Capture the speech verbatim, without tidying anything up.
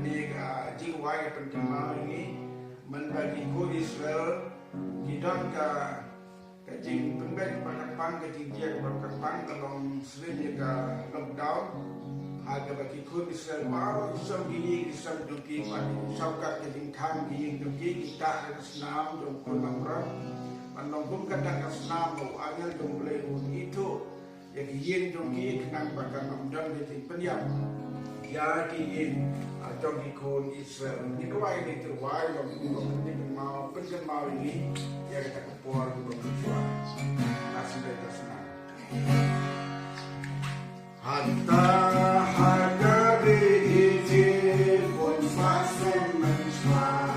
Kane ka jingduwai ka pynkynmaw ïa ngi, mynba ki khun Israel ki don ka, ka jingpynbeit kaba kyrpang, ka jingjia kaba kyrpang ka long syriem ïa ka lockdown. Ha kaba ki khun Israel baroh ki sem ki ïing ki sem jong ki, bad ki shongkhat ka jingkhang ki ïing jong ki, ki tah da ka snam jong u khun langbrot. Ban long kum kata ka snam ba u angel jong U Blei un ithuh ïa ki ïing jong ki, khnang ba kan ym don ka jingpynïap ïa ki ïing, ah, jong ki khun Israel. Ngi duwai, ngi duwai, long kum ka jingpynmaw, pynkynmaw ïa ngi ïa kata ka por ba mynshuwa. Ka sngewbha ka snam. Hangta ha ka ri Ijipt, bun sien mynshuwa.